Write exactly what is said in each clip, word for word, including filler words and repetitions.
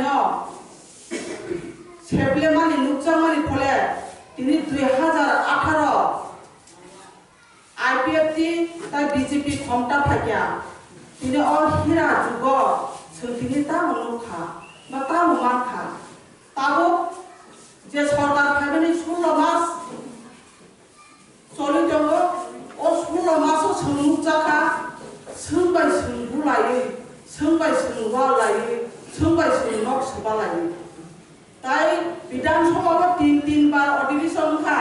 no seblemani nukjakmani phole tini dui hajar atharo I P F T tai B J P khomta phaikya. Tini o hira jugo chwng tini tamo nukha ba tamo mankha. Tabuk je sorkar phaimani sullo mas choli tongo, o sullo maso chwng nukjakha, chwng bai chwng bulaiwi, chwng bai chwng walaiwi, chwng bai chwng nok swbalaiwi. Tai Bidhan Sabha o tin tin bar adhibeshon wngkha.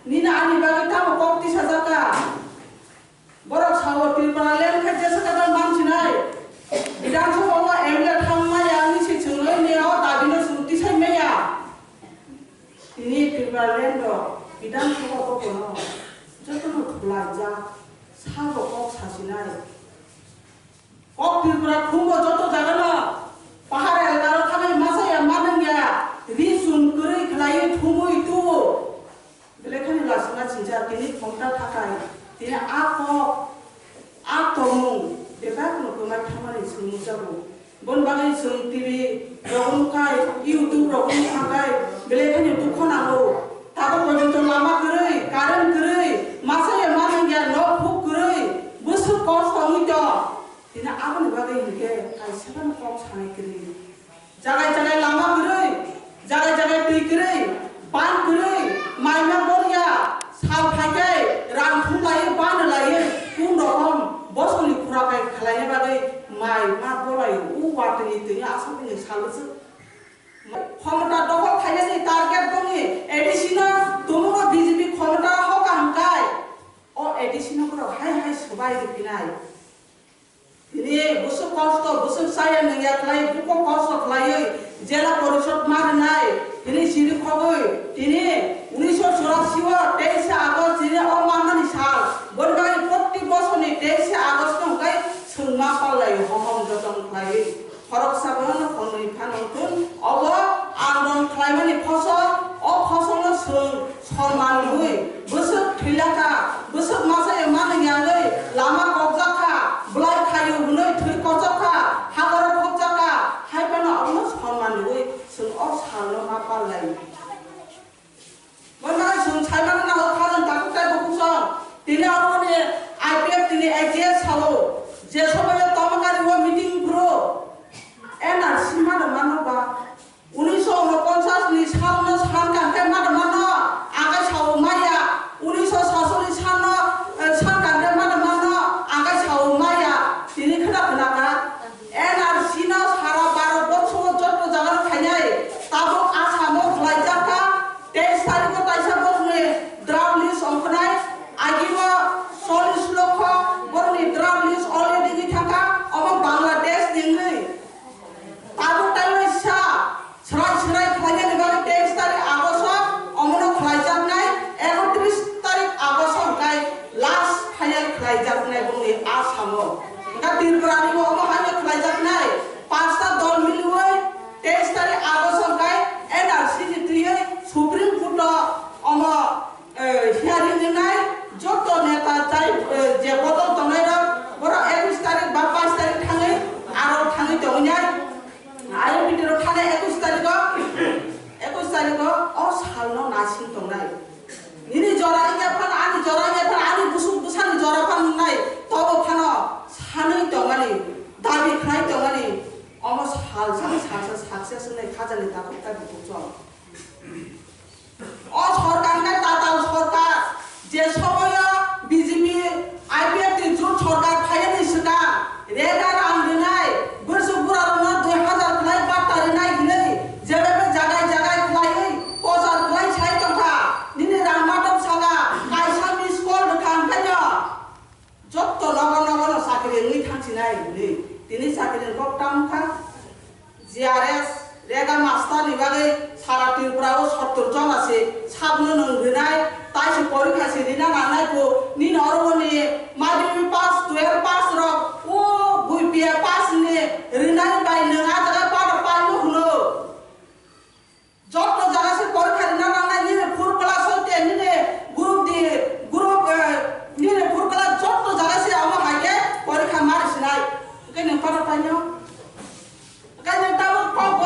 Nini ani bagwi tamo kok tisajak kha? Borok sao Tripura land khe jesa kadal mansinai. Bidhan Sabha o M L A thang maya wngwi se chwng oi ne o dabi no chwng tisai maya. Tini Tripura land o Bidhan Sabha o bono jotono thulaijak, sabo kok sasinai. Kok Tripura khumbo joto jagano pahar elkaro thangwi masa ya manung ya, ri chum kwrwi khlaiwi thumwi tuo. Belai kheno lasima chingjak, tini khomta thakai, tini a kok, a tongmung bebakno kwmai thangmani chwng nukjago. Boni bagwi chwng T V rok nukkhai, YouTube rok nukkhai, belai kheno dukho nango. Tabuk porjonto lama kwrwi, current kwrwi, masa ya manung ya, nok phuk kwrwi, bwswk kosto wngwi tong. Tini aboni bagwi hinkhe kaisa phano kok sanai kwrwi. Jagai jagai lama kwrwi, jagai jagai twi kwrwi, ban kwrwi, maima boriya, sal phaikai, rang thum lai, ban lai, kun rokom bosongni khura bai khlaina bagwi maima bolai, u watwi twi aswk ni salo se. Khomota dokhol khainani target bongni A D C no tumungno B J P khomota hoka hwnkai, o A D C no borok hai hai swbai rwphinai. Tini bwswk kosto, bwswk chaya nungya khlai, buko kosto khlaiwi jela porishod ma rwnai. Tini siri khogwi, tini unisho churasi o teishe August tini o manmani sal. Boni bagwi protti bosorni teishe August no hwnkhe chwngma pallaio hohom jotom khlaiwi. Khoroksa bono khornwi phano wngthun, obo andolon khlaimani phosol, o phosolno chwng Sorman rwui, bwswk thwilakha, bwswk masa ya manwi yangwi lama kokjakha, bwlai khaio hwnwi thwi kochokha, hakoro phokjakha, hai phano abono sorman rwui chwng o salno ma pallai. Bono chwng saimano nango khajang takhuk tei bukhuk song. Tini aboni I P F tini A G S sao, je somoyo Tomakari o meeting phuru N R C mano mano ba. Unisho unoponchas ni salno sankang khe mano mano angkai sao maya. Unisho sasoni salno, eh, sankang khe mano mano angkai sao maya. Tini khna khna kha. N R C no sara Bharat borsho o jotto jaga no khainai. Tabuk Assam o khlaijak kha. Teis tarikh o kaisa borokni draft list ongkhnai. Agimo chollish lokho borokni draft list already wngwi thangkha. Omo Bangladesh ni wngwi. Tabuk taiwaisa. Srai srai khlainani bagwi teis tarikh August o omono khlaijaknai, ekotris tarikh August o hwnkhe last final khlaijaknai bongni Assam o. Hwnkhe Tripura ni bo omo haino khlaijaknai, panchta dol miliwi teis tarikh August o hwnkhe N R C ni twiwi Supreme Court o omo, eh, hearing wngnai, joto neta tai, eh, je bodol tongnai rok, borok ekus tarikh ba pais tarikh thangwi aro thangwi tongwi nai. Ayang bidiro thane ekus tarikh o, ekus tarikh o, o salno nasing tongnai. Nini jora wngya phano, ani jora wngya phano, ani busuk bwsani jora phano wngnai, tobo phano sanwi tongmani, dabi khlai tongmani, omo sal sal salsa success wngnai khajani takhuk ta bukhuk chwng. O sorkar khe tatal sorkar, je somoyo B J P I P F T jut sorkar phaiyani swkang rega rang rwnai, bwswk burarokno dui hazar khlai batta rwnai hinwi jebebe jagai jagai khlaiwi pochar khlai sai tongkha. Nini rang matok saka kaisa miss call rwkha hwnkhaino. Jotto nogo nogo no chakri wngwi thangsinai hinwi tini chakri ni kok tamo kha. G R S rega master ni bagwi sara Tripura o sottor jona se sabno nwng rinai, tai se porikha se rina nangnai kho. Nini oro ni madhyamik pass, twelve pass rok o B P A pass ni rinai bai nwng a jaga para pai no hwno. Jotto jaga se porikha rina nangnai, nini four class hoite nini group D, group, eh, nini four class jotto jaga se amo hai khe porikha mari sinai. Hwnkhe nwng para paino? Hwnkhe nwng tabuk kok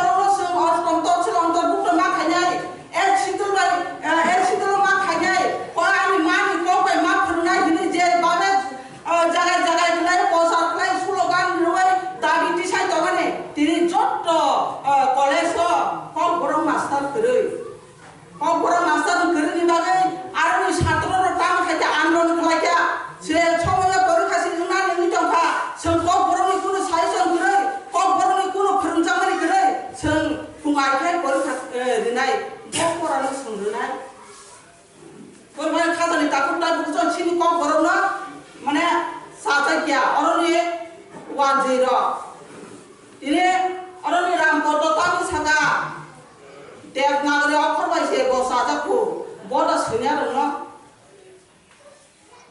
Taku, boda sanya rokno.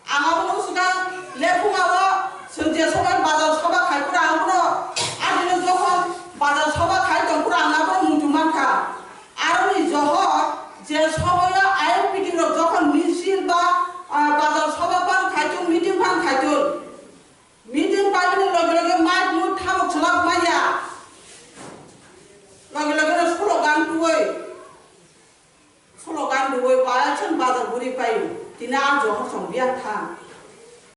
Ang abono usuka lephunga o, chwng je sobai bazar soba khai phuru ang abono adino jokhon bazar soba khai tong phuru ang abono muitu mankha. Aroni johor je sobai o I M P T rok jokhon misil ba, ah, bazar soba phan khai thung, meeting phan khai thung. Meeting paimani loge loge mic mut thamuk chwlak maya. Loge loge no slogan tuwi. Slogan tuwi, ba chwng bazar guri paio. Tini ang johor song biya tha.